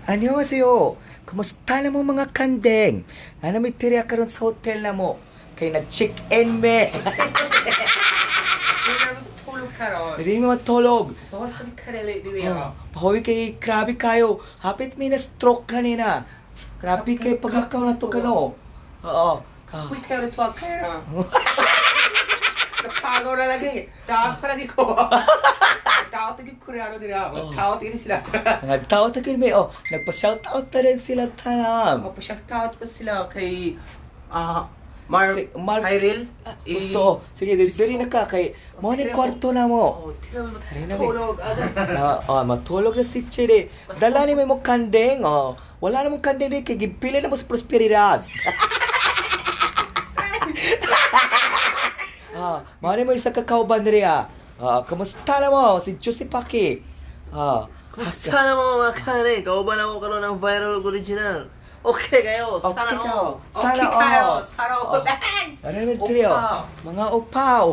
Annyeonghaseyo. Kumusta na mo, mga kandeng? Ano may tiriya karon sa hotel na mo? Kay nag-check-in me. Hindi na matulog karon. Hindi mo matulog. Bawas ang karele diri. Oh, pahuwi kay grabe kayo. Hapit may na-stroke kanina. Grabe kay paglakaw na to kano. Oo. Ah. Uy, kayo na tuwag kayo. Napago na lagi. Tawag pa lagi ko. Tawag tagi Koreano dira. Oh. Tawag tagi sila. Mga tao ta may oh, nagpa-shoutout na rin sila tanan. Opo, shout out pa sila kay Mar Mark- Hyril. Ah, gusto. Sige, diri diri na ka kay mo ni kwarto na mo. Oh, tira mo Diri na, matulog. Agad. Na, oh, matulog na si Chiri. Dala ni may mo kandeng, oh. Wala namang kandeng di kay gipili na mo sa prosperidad. Ah, mao mo isa ka kauban diri ah. Ah, kamusta na mo si Joseph Paki? Ah, Kumusta na mga kare? Kauban ako karon ng viral ug original. Okay kayo, Okay sana kayo. all. Sana Okay kayo. all. Sana all. Oh. Ano naman trio? Upaw. Mga upaw.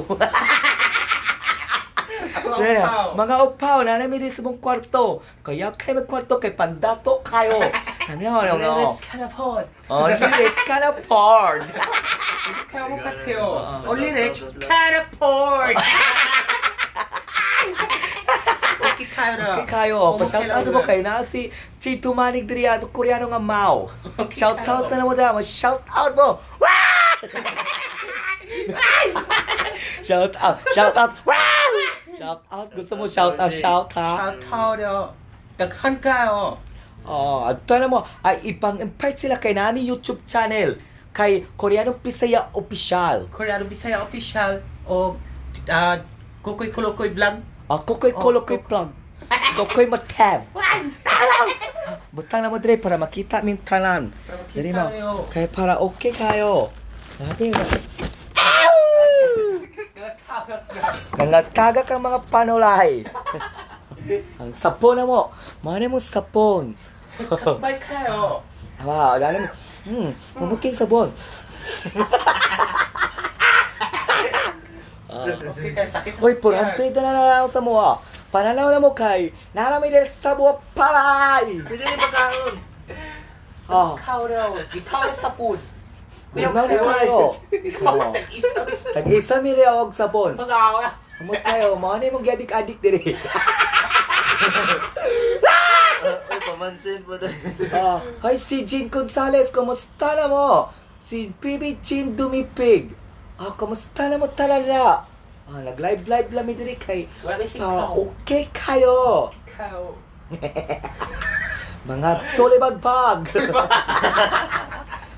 Ako ang Trio, upaw. mga upaw na namin din sa mong kwarto. Kaya kayo magkwarto kay pandato kayo. Ano yun? Ano? Let's kind of pod. Only rich can afford. Kaya mo kateo. Oo. Only rich can afford. Okay kayo na. Okay kayo. Pa-shout out mo kayo na si Chito Manig diri ato Koreano nga Mao. Okay Shout out kayo. na mo dira. Shout out mo. Wah! Shout out. Shout out. Wah! Shout out. Gusto mo shout out, shout ha? Shout out yo. Daghan kayo. Oh, ato na mo ay ipang-invite sila kay nami YouTube channel kay Koreano Bisaya Official. Koreano Bisaya Official o Kukoy Kulokoy Vlog. Ako koy Oh, kolokoy Kokoy. plug. Kokoy matab. Butang na mo dire para makita min tanan. Para makita Diri mo. niyo. Kay para okay kayo. Sabi mo. Nangataga kang mga panulay. Ang sapon na mo. Mano mo sapon. Kapay kayo. Wow, alam mo. Mamuking sabon. Ah. Okay kayo, sakit. Uy, 400 na lang sa mo ah. Pananaw na mo kay naramay dahil sa buwa palay. Pwede ni pagkaon. Ah, Ikaw raw. Ikaw na sapon. Kuya na kayo. Ikaw Oo. tag-isa. Tag-isa mi rin og sabon. Pag-awa. Amot kayo, mao ni mong giadik-adik diri. Uy, pamansin po na. Ah, hi si Jean Gonzales, kumusta na mo? Si PB Chin Dumipig. Ah, kumusta na mo talala? Ah, nag-live live lang mi diri kay Wala na siya para ikaw. okay kayo. Ikaw. Mga tulibagbag.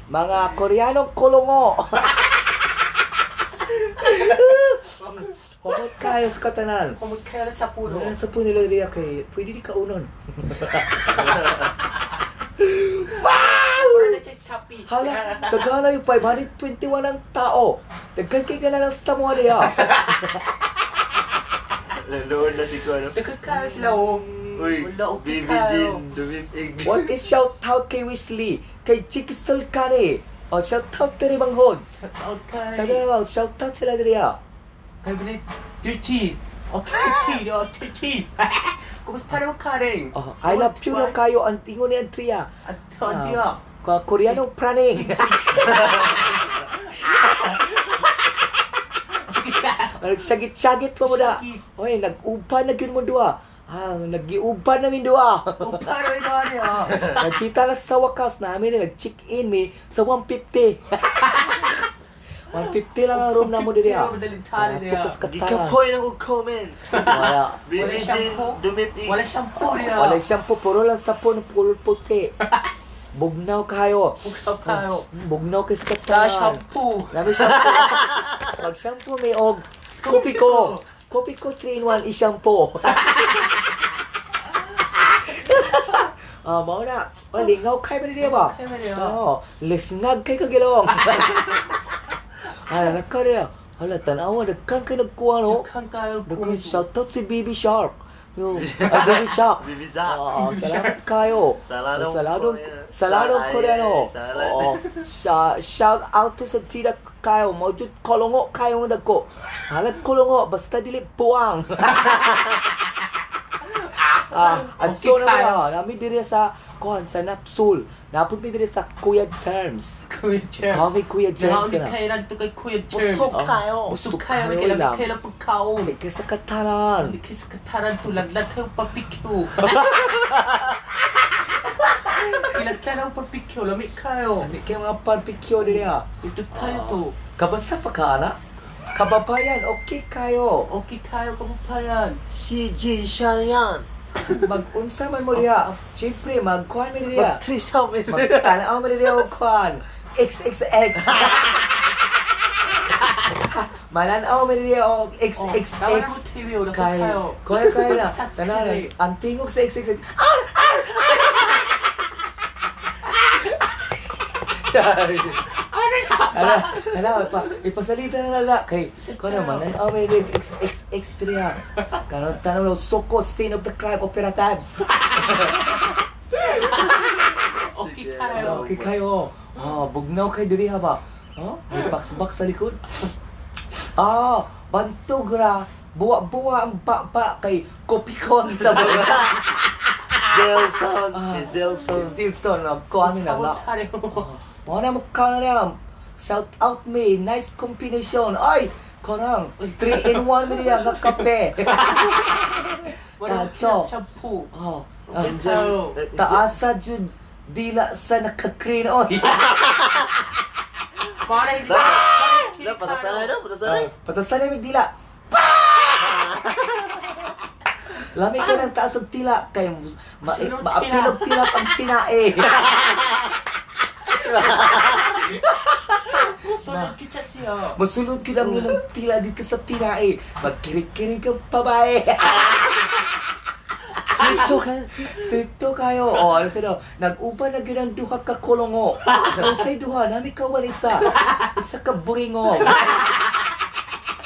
Mga Koreanong kulungo. Huwag kayo sa katanan. Kumot kayo na sa puno. Wala sa po nila riya kay pwede di kaunon. Wala na siya choppy. Hala, daghan yung 521 ang tao. Daghan kay ka na lang sa mga niya. Laloon na si Kuya. Daghan kayo sila oh. Uy, Wala, okay Baby kayo. Jean, dumipig. What is shout out kay Wesley? Kay Chikistol Kani. Oh, shout out diri banghod. Shout out kay. Sabi na shout out sila diri ah. Kay Bini Dirty. Oh, Dirty. Oh, Dirty. Kumusta na mo karing? Oh, I love you na kayo ang ingon ni Andrea. Antonio. Ka Koreanong praning. Nagsagit-sagit pa mo da. Sagit. Oy, nag-uban na gyud mo duha. Ah, nag-iuban na min duha. Uparo ino niyo. Nagkita na sa wakas namin na nag-check-in mi sa 150. 150 lang ang room na mo diri ah. Madaling tali niya. Tukas ka Di ka po yung comment. Wala. Baby Wala Jean, shampoo. dumipig. Wala shampoo niya. Wala shampoo, puro lang sapon, puro puti. Bugnaw kayo. Bugnaw kayo. Bugnaw kay sa Ta katanan. shampoo. Lami shampoo. Mag shampoo may og kopi ko. Kopi ko 3 in 1 i-shampoo. Ah, mao na. Oh, lingaw kay ba niya ba? Kay ba niya? Oo, lisngag kay kagilong. Ala nakare. Hala tan-awa daghan kay nagkuha no. Daghan kayo. Daghan shout out si Baby Shark. Yo, ay Baby Shark. Baby Shark. Oo, salamat kayo. Saladong Saladong Koreano. Saladong Koreano. Salad. Oo. Shout out to sa tira kayo. Mao jud kolongo kayo nga dagko. Halag kolongo basta dili buwang. Ah, Okay adto na kayo. mo nami diri sa kuan sa Napsul. Napud mi diri sa Kuya Terms. Kuya James. Kami Kuya James Naon na. kayo na dito kay Kuya James. Busog Oh. kayo. Busog kayo, kayo kailan lang. kayo pagkaon. May kasakataran. Hindi kayo sa kataran to, laglag kayo papikyo. Ilaglag ang papikyo, lamig kayo. Ano kay mga barbecue diri ah. Ito tayo to. Kabasa pa ka ana? Kababayan, okay kayo. Okay kayo, kababayan. Si Jin Shan. Mag-unsa man mo diha. Siyempre, magkuhan mi diha. Mag-threesome. Magtanaw mo diha og kuhan. XXX. Mananaw mi diha og Oh, XXX. tama na mo TV, wala ko Kay, kayo. kaya kaya na. Tanan, ang tingog sa XXX. Ah! Ala, ala, pa, ipasalita na lala. Kay, kuno mananaw mi diha XXX diha. Karon tanaw na soko scene of the crime operatives. Okay Sige. kayo. Okay kayo. Ah, bugnaw kay diri ha ba? Oh, may box-box sa likod. Ah, bantog ra. Buwa-buwa ang baba kay kopikon sa mga. Zelson. Ah. Si Zelson. Silson, ko ano na nga. Tayo. Mo na mukha na lang. Shout out me, nice combination. Ay, korang 3 in 1 mi diya nga kape. Wala Kacho. shampoo. Oh, ah, Angel. taasa jud dila sa nakakrin oy. Para hindi Da, patasanay daw, patasanay. Ah, Patasan na dila. Lami ka ng taas og tila kay Sunod maapilog tila pag tinae. Sunod kita siya. Masulod gyud ang imong tila dito sa tinae. Magkirig-kirig ang babae. Sweet so kayo. Sweet. Sito kayo. O, ano sino? Nag-uban na gyud ang duha ka kulongo. Unsay duha? Nami ka wala isa. Isa ka buringong.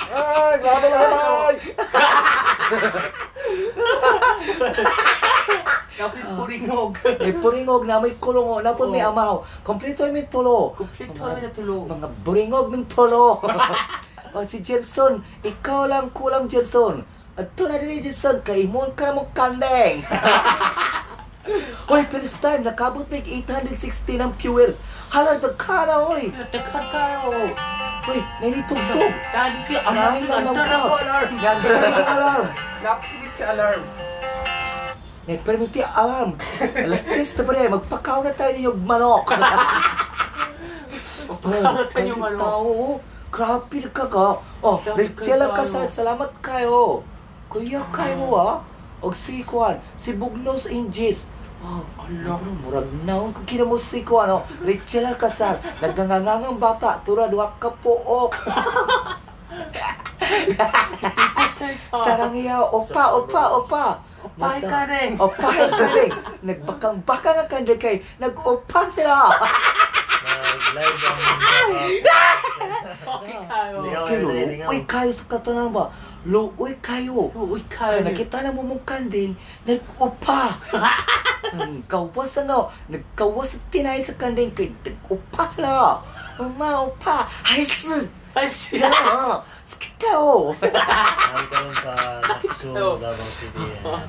Ay, grabe lang. Dapat puringog. May buringog na may kulongo na po may Oh. amaw. Kompleto may tulo. Kompleto kami na tulo. Mga buringog ng tolo. O si Jelson, ikaw lang kulang Jelson. At to na din Jelson, kay imon ka na mong kandeng. Hoy, first time, nakabot may 860 ng viewers. Hala, dagkana, hoy. Daghan kayo. Hoy, nanitugtog. Dali kayo, alarm. Nine na Nandun ako alarm. Nandun ang alarm. Napimit alarm. Nagpermiti alarm. Alas 3 na pa rin, magpakaw na tayo ng manok. Magpakaw na tayo ng manok. Tao, grabe ka ka. Oh, Grabe Rachel kayo. ka sa salamat kayo. Kuya kayo mo ah. Og si Kwan, si Bugnos Ingis. Oh, Ala. ano, murag naon ko kinamo si Kwan, oh. Rachel Alcazar, nagngangangang bata, tura duha ka pook. Ipos na isa. Sarangya, opa, opa, opa. Opay ka rin. Opay ka rin. Nagbakang-baka nga kanda kay, nag-opa sila. Nag-live ang Okay kayo. Hindi Okay, luoy kayo sa katanan ba? Luoy kayo. Uy kayo. Kaya nakita na mo mong kanding, nag-upa. Ang kawas na, nagkawas sa tinay sa kanding, kay nag-upa sila. Mama, upa. Ay, si! Ay, siya. Sakit kayo. Ang karon sa Nakso, Davao City.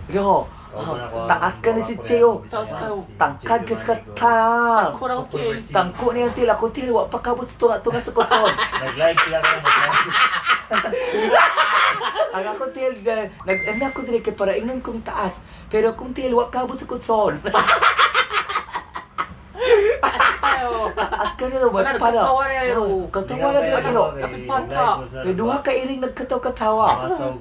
Yo, taas ka na si Cheo. Taas kayo. Tangkad ka sa katanan. Sakura hotel. Tangko niya tila, kung tila, wa pakabot sa tunga-tunga sa kotson. Nag-live sila karon, nag-live. Ang ako til, nag-anak ko dire kay para ingnon kong taas. Pero kung til, wa kabot sa kotson. Kayo. At kanila, Wala, wala pa na. nagkatawa na iro. Katawa na dira iro. Pata. May duha ka iring nagkataw-katawa.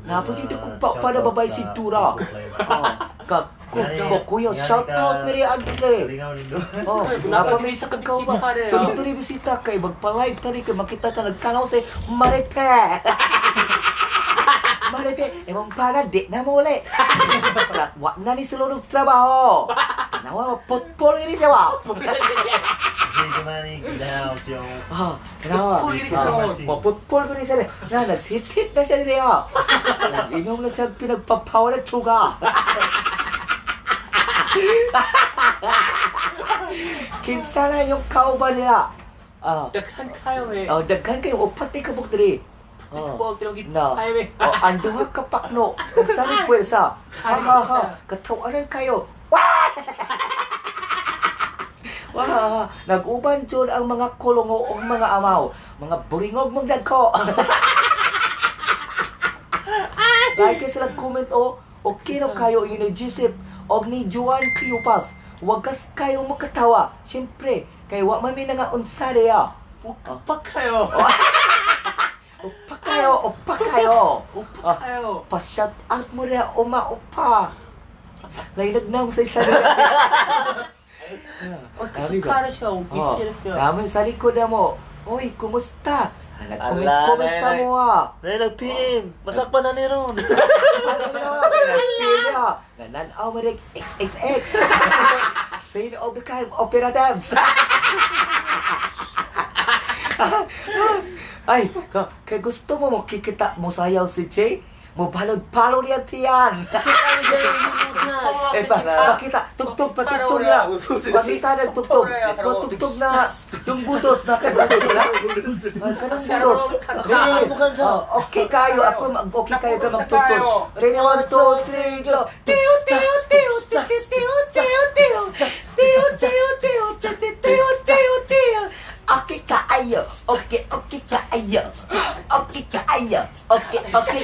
Napod yung kupa pa na babay si Tura. Oh, ka ko kuya, shout out miri Andre. Lingaw nindo. Oh, napa mi sa kakaw ba? Bisita rin, So oh. dito rin bisita kay magpa-live tani kay makita ta nagtanaw sa Maripe. Maripe, imong para di na mo uli. Wa na ni sila og trabaho. Tanawa potpol ini siya wa. Jay Dumanig, in the house, yo. Ah, tanawa. Putpol ini Ah, karon. Maputpol ko ni siya. Na, nag-hit-hit na siya niya. Inom na siya pinagpapawa ng tsuga. Kinsa na yung kauban nila. Ah, Daghan kayo eh. oh, daghan kayo, upat may kabuk diri. Oh. Nagbuwag tinawag Na. Highway. Oh, ang duha ka pakno. Nagsalig puwersa. Ha ha ha. Katawanan kayo. Wah! Wah, nag-uban jud ang mga kulungo ug mga amaw. Mga buringog mong dagko. Like sila comment o okay raw kayo yun ni Joseph og ni Juan Cleopas. Wagas kayo makatawa. Siyempre, kay wa man mi nga unsa diya. Upak kayo. Upa kayo, upa kayo. Upak kayo. Pa-shout out mo rin, uma upa. Lainag na sa isa nila. Oh, kasukara siya. Oh, Gisira siya. naman sa likod na mo. Oy, kumusta? Nag-comment-comment Ala, sa nay, mo ah. Nay, nag-PM. Masakpan na ni Ron. Ano na? Nagpila. Nananaw mo rin XXX. Sale of the crime operatives. Ay, kay gusto mo mo kikita mo sayaw si Jay? Mo balod-balod yan tiyan. Eh, pakita, tugtog, patugtog na. Pakita ng tugtog. Ko tugtog na, yung butos na kay na. Kanang butos. Rene, oh, okay kayo, ako okay kayo ka magtugtog. Rene, 1, 2, 3, go. Tiyo, tiyo, tiyo, tiyo, tiyo, tiyo, tiyo. Tiyo, tiyo, tiyo, tiyo, tiyo, tiyo, tiyo. Okay kaayo, okay, okay kaayo. Okay kaayo, okay, okay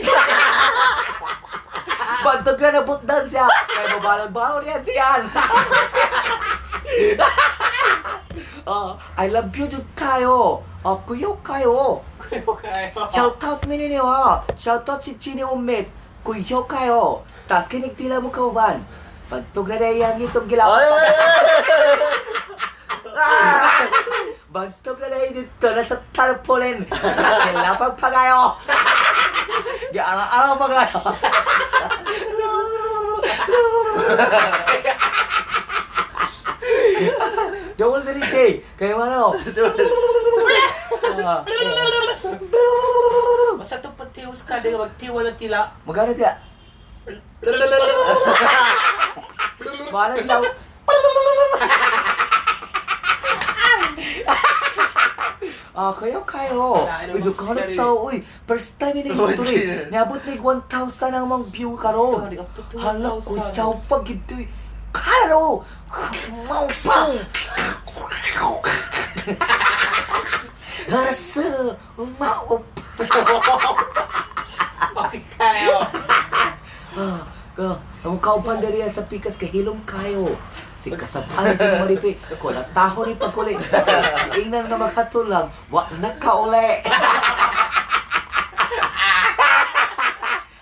Bantog na nabot dance siya. Kaya mabalon-balon yan, diyan. Oh, I love you jud kayo. Oh, kuyo kayo. Kuyo kayo. Shout out mi ninyo ha. Shout out si Chini Umit. Kuyo kayo. Tas kinig tila mo kauban. Bantog na rin yan itong gilaw. Ay, ay, ay! Bantog na rin dito nasa tarpaulin. Kilapag pa kayo. Giaraw-araw pa kayo. Double na rin siya. Kaya ano? Ah, Basta ito patiwas ka, di magtiwa na tila. Magkano siya? Parang daw. Ah, kayo kayo. Uy, dughan na tao, uy. First time in history. Niabot mig 1,000 ang mga view karon. Hala, kuyaw pa gid uy. Karo! Mau pa! Rasa mau Bakit kayo? Ah, ka, ang kauban diri sa pikas kahilom kayo. Si kasabay sa maripi, ko na taho ni pagkuli. Ingnan nga makatulang, wa na kauli.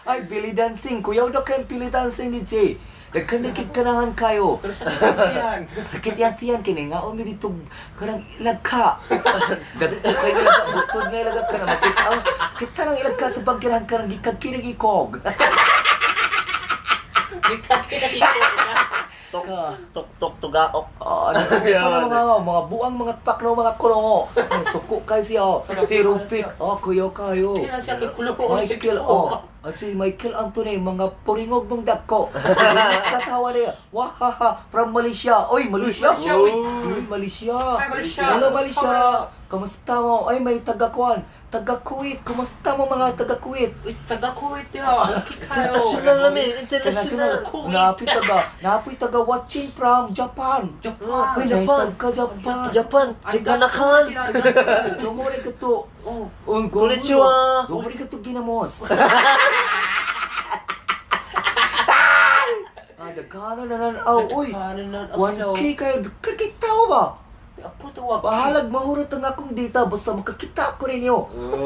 Ay, Billy Dancing, kuyaw daw kayong Billy Dancing ni Jay. Nagkanikig kanahan kayo. Pero sa yan. Sakit yan tiyan kini nga mi dito karang ilagka. Dagko kay ilagka butod nga ilagka ka na makita. Ang kita nang ilagka sa bangkirahan karang gikag kinigikog. Tok, Ka. tok, tok, tugaok. Ah, ano Yeah, mga buang mga pakno mga kulongo. Ang suko kayo siya. Oh. Si Rupik, oh kuyo kayo. Kaya siya kay kulo. Michael, oh. At si Michael Anthony, mga puringog mong dagko. Katawa niya. Wahaha, from Malaysia. Oy, Malaysia. Malaysia, uy. Uy, Malaysia. Hi, Malaysia. Hello, Malaysia. Kamusta mo? Ay, may taga-kuan. Taga-Kuwait. Kamusta mo mga taga-Kuwait? Uy, taga-Kuwait niya. Okay kayo. International namin, international. Napoy taga, napoy taga watching from Japan. Japan. Uy, Japan. taga Japan. Japan, Jiganakan. Dumuri ka to. Oh, Oh, Konnichiwa. Dumuri ka to ginamos. Ah, daghanan na nan. Oh, uy. 1K kayo. Kaya tao ba? Bahalag mahurot ang akong data basta makakita ko ninyo.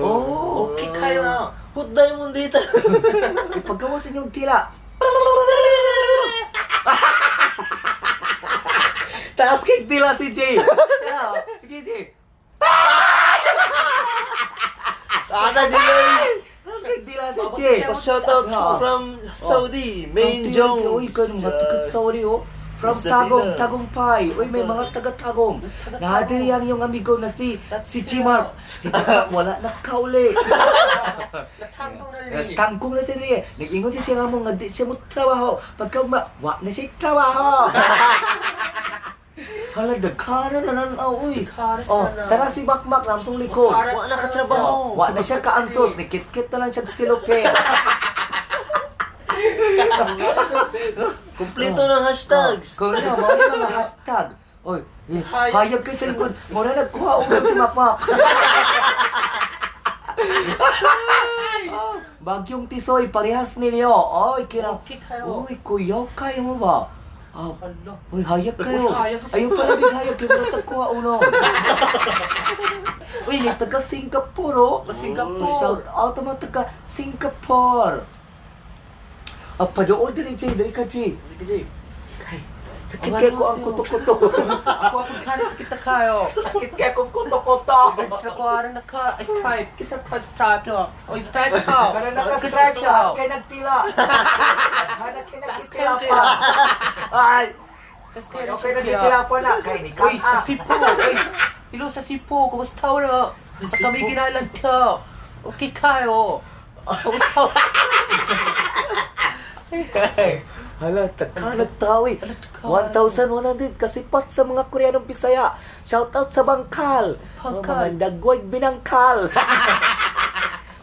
Oh. Okay kayo na. Hot diamond data. Ipagawa sa inyong tila. Taas kay tila si Jay. Yeah, sige, Jay. Asa delay. Taas kay tila si Jay. Pa-shoutout Yeah. from Saudi, Main From Jones. Uy, ganun nga taga Saudi, oh. From Sa Tagum, Dila. Tagumpay. Uy, may mga taga-Tagum. Nadiri ang yung amigo na si Chimar. Si Chimar, wala na kauli. Natanggaw na rin. Tangkong na siya rin. Nag-ingon siya nga mo nga di siya mo trabaho. Pagka wa na siya trabaho. Hala, dagkana na nanaw, uy. Dagkana Oh, sana. tara si Bakmak na amtong likod. Para- Wa na katrabaho. Wa na siya kaantos, nikit-kit na lang siya sa silupin. Kompleto ng hashtags. Kung ano, mao na mga hashtag. Oy, eh, Hayag. hayag kay sa likod. Mura nagkuha og si Makmak. Ah, Bagyong Tisoy, parehas ninyo. Oy, kira. Okay kayo. Uy, kuyaw kayo mo ba? Ah, Hala. uy, hayag kayo. Uy, hayag kasi. Ayaw pala big hayag kay mura tagkuha uno. Uy, ni taga Singapore oh. Singapore. Shout out ang mga taga Singapore. Ah, padool diri Jay, diri ka Jay. Sakit Oh, kay ko ang ano, kuto-kuto. Ako ako kaya sakit na kayo. Sakit kay kong kuto-kuto. Regards na ko ara naka stripe. Kisa ka stripe no. Oy stripe ka. Kana naka-stripe siya, kay nagtila. Kana kay nagtila pa. Ay! Tas kay Okay, nagtila pa na kay ni Uy, sa Cebu. Uy, hello sa Cebu. Kumusta na? Sa kami ginalan to. Okay kayo. Kumusta? Hala, takanag tao eh. Hala, takanag. 1,100 kasipat sa mga Koreanong Bisaya. Shout out sa Bangkal. Bangkal. Mga dagway binangkal.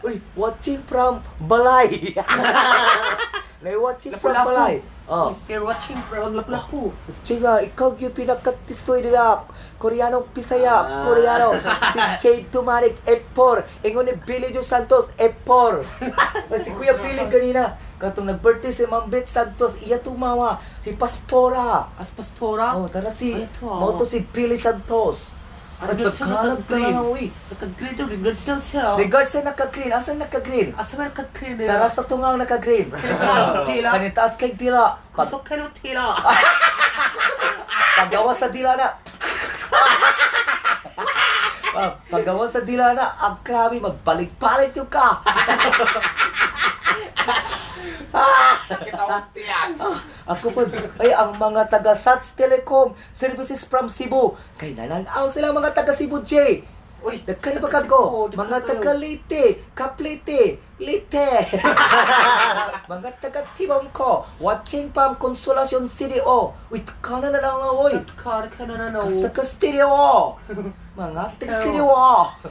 Uy, watching from Balay. Nay watching from Lapu-lapu. Balay. Oh. You're watching from Lapu-Lapu. Chiga, ikaw yung pinakatistoy nila. Koreanong Bisaya, Ah. Koreano. Si Jade Tumarik, F4. Ingon ni Billy Joe Santos, F4. Ay, si Kuya Billy kanina. Katong nag-birthday si Ma'am Beth Santos, iya tumawa. Si Pastora. As pastora. Oh, tara si, Ano to? mao to si Billy Santos. Ano At yun siya nagkalag naka-green? na uy. Naka-green daw. Regards daw siya. Regards sa naka-green. Asan naka-green? Asa man naka-green eh? Tara sa tungaw naka-green. Taas ang tila. Kanin taas kay dila. Kusok kayo ng tila. Paggawa sa dila na. Ah, paggawa sa dila na, ang grabe, magbalik-balik yung ka. Sakit ang tiyan. Ah, ako po, ay, ang mga taga Sats Telecom Services from Cebu. Kay nananaw sila mga taga Cebu, J. Uy, Nagkano ba ko? Cebu, Mga daghan taga kayo. Leyte, Kaplite, Leyte. Mga taga Tibongko, watching from Consolacion City, oh. Uy, kana na lang, oy. Kar ka na na no. Sa stereo. Mga taga stereo.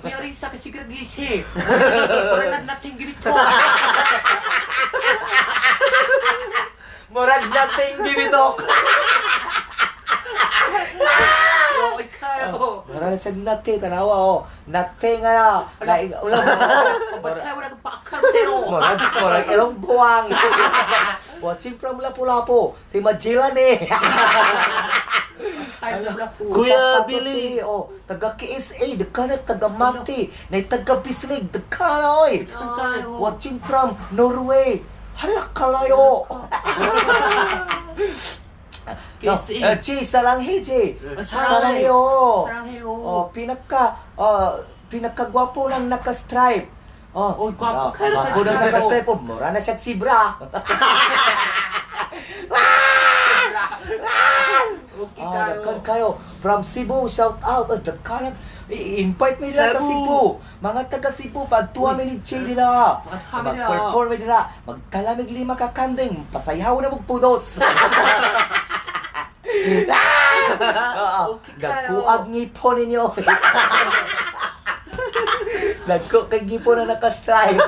May arisa kasi gragisi. Wala na nating ginito. Murag nating gibitok. Oy, kayo. Murag na siya nate, tanawa oh. Nate nga na. Laing, wala. Ba't kayo wala kang paakar zero? Murag, murag ilong buwang. Watching from Lapu-Lapu. Si Magellan eh. Ay, sa Lapu. Kuya Tapato Billy. si, oh, taga KSA, dagkana taga Mati, na taga Bislig, dagkana oy. Kayo. Watching from Norway. Hala kalayo. KSA. Eh, Jay, saranghe, Jay. Saranghe. Saranghe, oh. Saranghe, Oh, oh. pinakagwapo ng naka-stripe. Oh, Oy, gwapo kayo Gwapo ng naka-stripe, oh. naka-stripe. Oh, mura na siya sibra. Okay Ah, kayo. daghan kayo. From Cebu, shout out. Oh, daghan. I-invite mi nila sa Cebu. Cebu. Mga taga Cebu, pagtuwa mi ni Jay nila. Magtuwa mi nila. Mag-perform mi nila. Magtalamig lima ka kanding. Pasayaw na magpudots. Ah! Okay kayo. Nagkuag ngipon ninyo. Nagko kay ngipon na naka-stripe.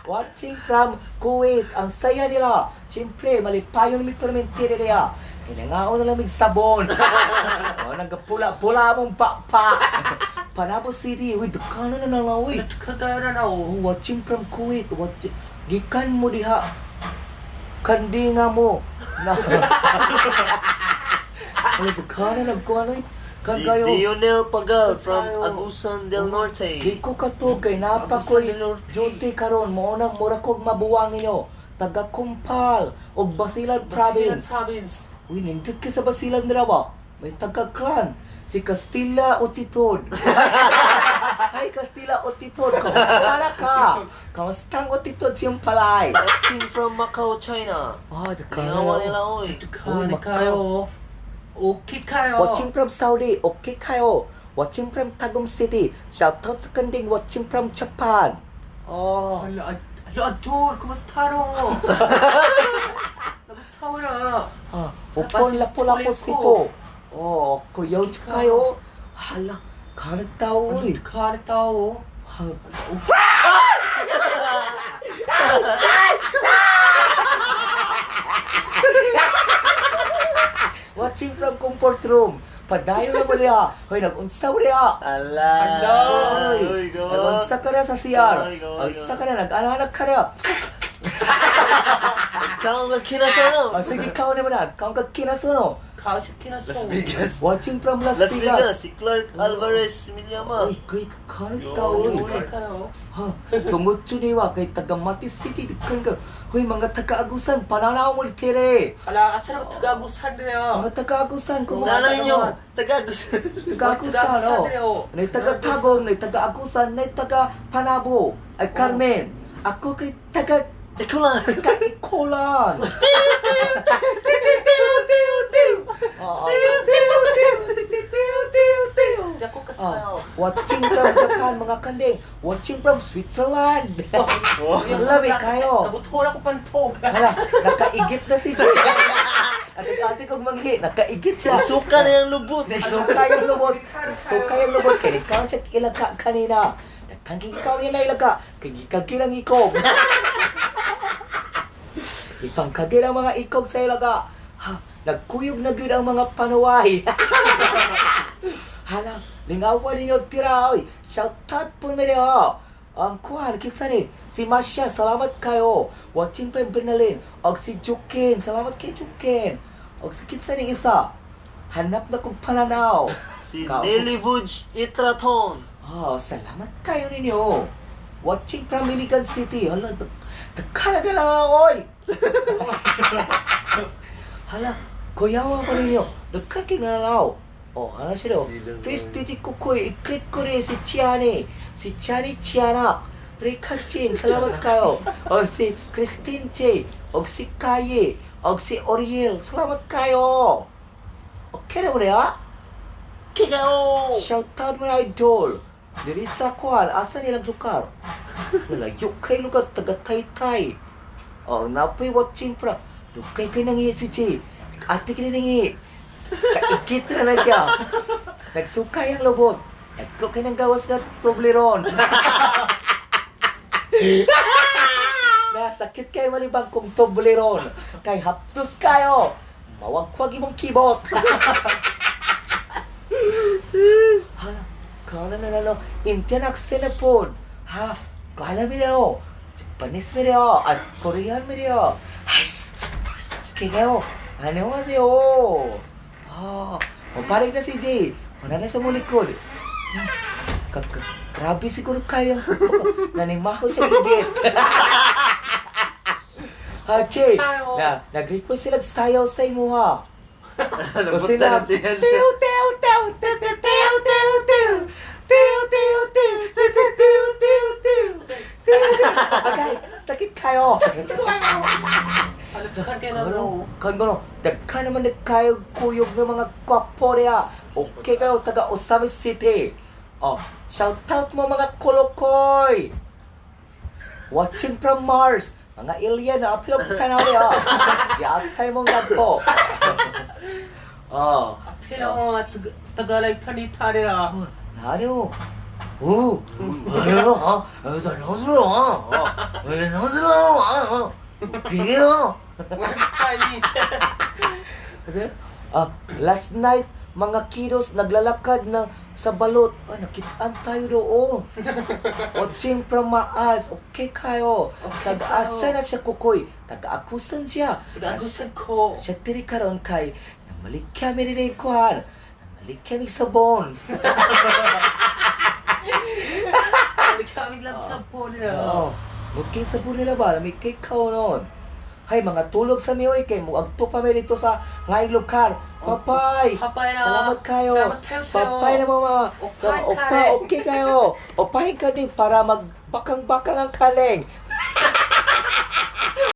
Watching from Kuwait. Ang saya nila. Siyempre, malipayon mi permentiri niya. Kinangaon na lamig sabon. Oh, nagapula-pula mong pakpak. Panabo City. Uy, dagkana na lang, uy. Daghan kayo na na Oh, watching from Kuwait. Watch, gikan mo diha. Kandinga mo. Na. Ano, dagkana nagkuhan, uy. Kan Si kayo. Dionel Pagal from Kayo. Agusan del Norte. Di ko kato kay napa ko'y Agusan del Norte. duty karon mo nang mura kog mabuwang ninyo. Taga Kumpal og Basilan Province. Province. Province. Uy, nindot ka sa Basilan nila ba? May taga clan. Si Castilla Otitod. Hi Castilla Otitod, kamusta na ka? Kamusta ang Otitod siyang palay? Watching from Macau, China. Ah, Lingawan nila, oy. Uy, Daghan Macau. kayo. Okay kayo. Watching from Saudi, okay kayo. Watching from Tagum City. Shout out sa kanding watching from Japan. Oh. Hala, hala, Adol, kumusta no? Nagustuhan na. Ah, upon Lapu-Lapu Kulit ko. Sipo. Oh, kuyaw kayo. Hala, kanag tao, Ano uy. ka tao? Ha, watching from comfort room. Padayon na mo niya. Hoy, nag-unsa mo niya. Ala. Ala. Hoy, Uy, gawa. nag-unsa ka na sa CR. Ay, gawa, Unsa gawa. ka na, nag-alanak ka na. Ikaw nga kinasono. Oh, sige, ikaw na mo na. Ikaw ka kinasono. Kausap kinaso. Las Vegas. Watching from Las, Las Vegas, Vegas. si Clark Alvarez Milyama. Uy, kay kanag Yo, tao, uy. uy. Kayo. Ha, tungod niwa kay taga Mati City daghan ka. Hoy, mga taga-Agusan, pananaw mo kere. Ala, asa na tagagusan niya? Mga taga-Agusan, kumusta Nanay ka nyo, naman? Tagagus. Taga-Agusan, oh. Taga-Agusan oh. Nay taga-Tagong, nay taga-Agusan, nay taga-Panabo. Ay, Carmen. Ako kay taga Ikaw lang. Kaikulan. Dako kasayo. Oh, watching from Japan, mga kanding. Watching from Switzerland. Oh. Lami kayo. Nabutuhan ako pantog. Hala, nakaigit na si Jay. Ate-ate kong manghi, nakaigit siya. Suka na yung lubot. Suka yung lubot. Suka yung lubot. Kaya ikaw siya ilagka kanina. Daghan kay ikaw niya na ilaga. Kay gikagilang ikog. Ipangkagil ang mga ikog sa ilaga. Ha, nagkuyog na gyud ang mga panuway. Hala, lingawan ninyo tira oy. Shout out po mi niyo. Ang kuhan, kinsa ni? Si Masya, salamat kayo. Watching pa yung Bernalyn. Og si Jukin, salamat kay Jukin. Og si kinsa ni isa. Hanap na kong pananaw. Si Ikaw. Nelly Vuj Itraton. Oh, salamat kayo ninyo. Watching from Iligan City. Hala, nagkala na lang ako, oy. Hala, kuyawa ko ninyo. Nagkaki na lang ako. Oh, ano siya daw? Silang Please, oy. Titi Kukoy, i-click ko rin si Chiani. Si Chiani Chianak. Rika Chin, salamat kayo. O si Christine J. O si Kaye. O si Oriel, salamat kayo. Okay na mo na, ha? Kikaw! Shout out mga idol. Diri sa kuan, asa nilang lugar? Layo kay lugar taga Taytay. Oh, napoy watching pra. Lukay kay nangi si Chi. Ate kay nangi. Kaikit na na siya. Nagsukay ang lubot. Nagko kay nang gawas nga Toblerone. Nasakit kay malibang kong Toblerone. Kay haptos kayo. Mawagkwag imong keyboard. Hala, kala na na Indian accent na po. Ha, kala mi na Japanese mi na at Korean mi na. Ay, kayo. 안녕하세요. Ah, o parang na si Jay. Wala na sa mulikod. Grabe siguro kayo. Nanimaho sa igit. Ha, Jay. Ayo. Na, nag-request sila sayaw sa imuha. O Lubot sila, na ng tiyan. Teo, teo, teo, teo, teo, teo, teo, teo, teo, teo, teo, teo, teo, teo, teo, teo, teo. Okay, sakit kayo. Alagkan kayo na Kano, kano, daghan naman nagkayo kuyog ng mga kwapo niya. Okay kayo, taga Osamis City. Oh, shout out mo mga kolokoy. Watching from Mars. Mga alien na upload ka na niya. Yatay mong nagpo. Oh. Apil ang mga Tagalog panita nila. 어, 나요. 오, 나요. 어, 나 어, 그게요. Chinese. Kasi, last night, mga kilos naglalakad na sa balot. Ah, nakitaan tayo doon. Watching from Maas. Okay kayo. Okay Taga-asa kayo. na siya kukoy. Taga-akusan siya. Tagagusan ko. Siya tiri karon kay namalikya mi rin kuhan. Namalikya mi sabon. Alagkan lang sa po nila. Oo. Muking sabon nila ba? May cake ka noon. Hay, mga tulog sa miyoy kay muagto pa mi dito sa laing lugar. Papay! Papay na. Salamat kayo. Salamat kayo sa'yo. Papay na mama. Opay Sa, opa, kare. okay kayo. Opahin ka din para magbakang-bakang ang kaleng.